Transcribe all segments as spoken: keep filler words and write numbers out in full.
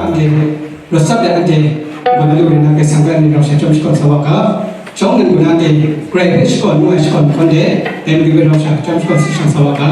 Anhte rawt sap let anhte, gaw na lu rai na, Karai Kasang hpe anhte rau sha chyawm shakawn sa wa ga. Shawng nnan gaw na anhte, Karai hpe shakawn ngu ai shakawn hkawn de, dai matu hpe rau sha chyawm shakawn sa sa wa ga.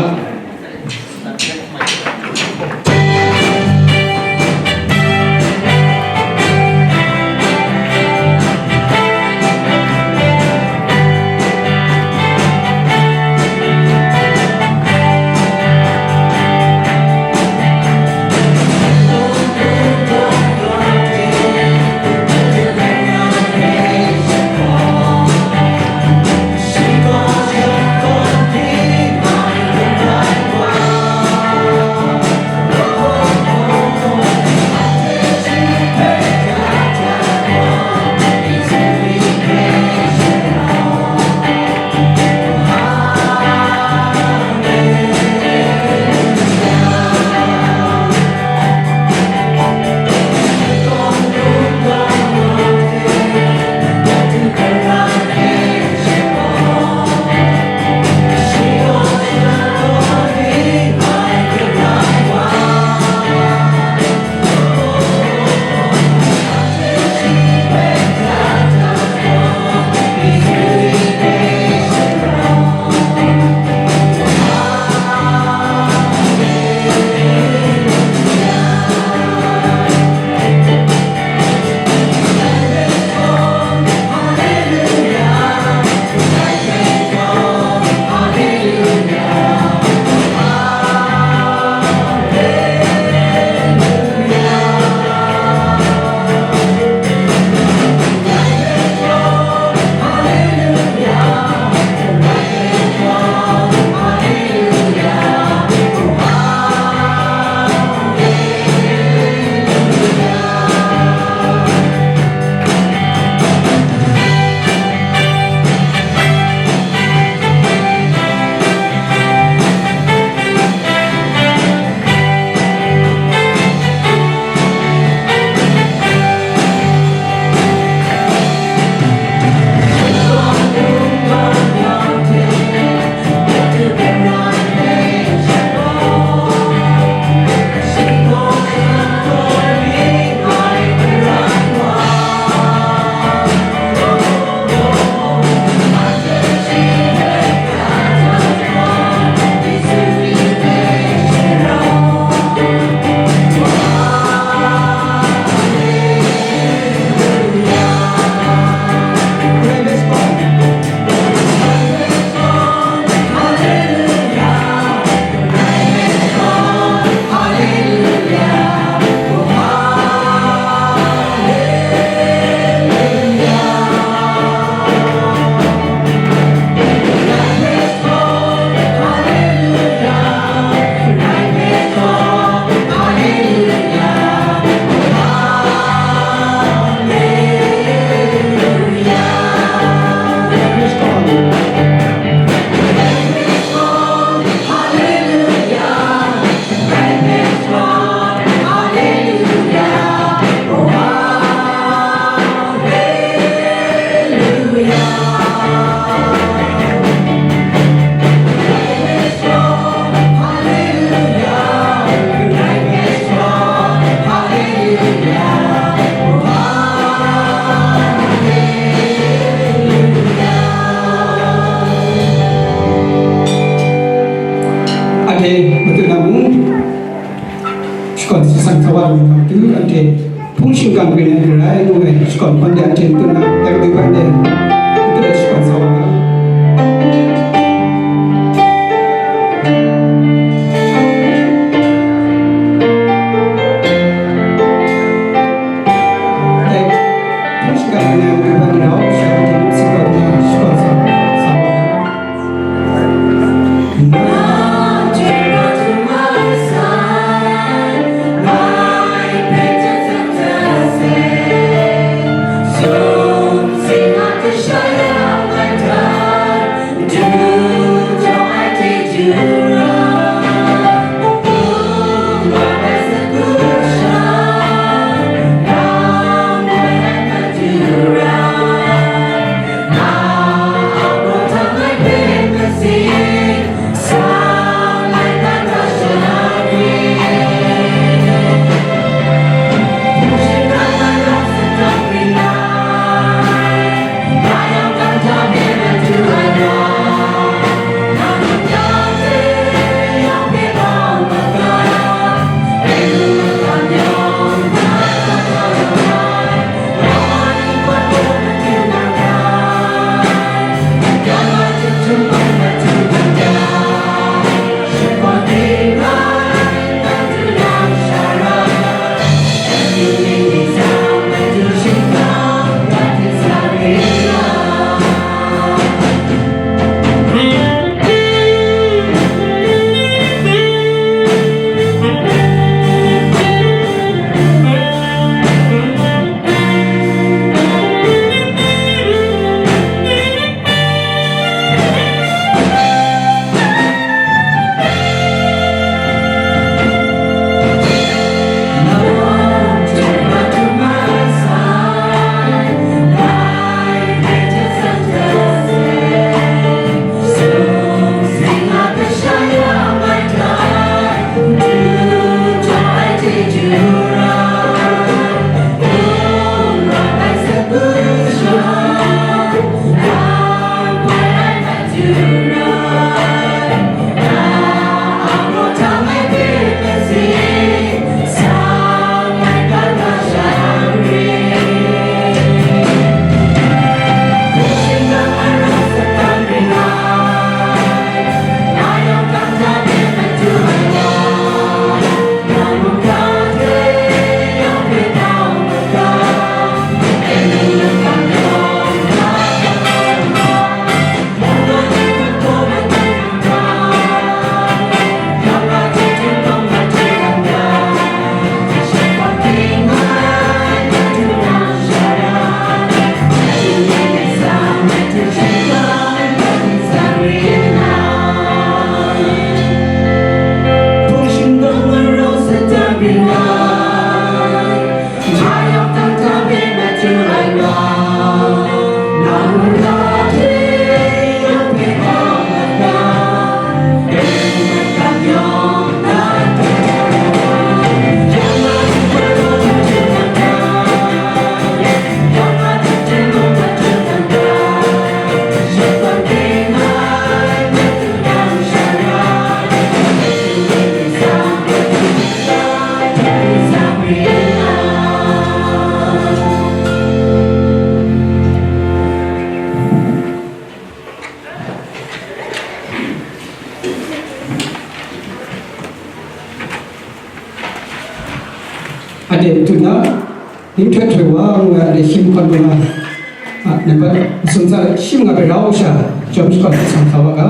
Anhte matu na mung, shakawn sa sang sa wa lu na matu, anhte hpung shingkang rin ai garai ngu ai shakawn hkawn de anhte matu na, dai matu hpe anhte matu na shakawn sa wa ga. Dai hpung shingkang rin ai matu hpe anhte rau sha anhte matu na shakawn sa, sa wa ga. Ade tuna, ning hte hte wa ngu ai ade hkying hkawn ngu na, a, nambat masum tsa shi manga hpe rau sha, jawm shakawn hte sang sa wa ga.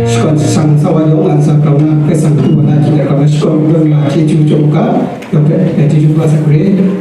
Shakawn shang sa wa yawng a ntsa grau na, Karai Kasang hku wa na hkying da grau na, shakawn dawn ma chyeju chyawm u ga, yawng hpe, eh, chyeju kaba sa hkre.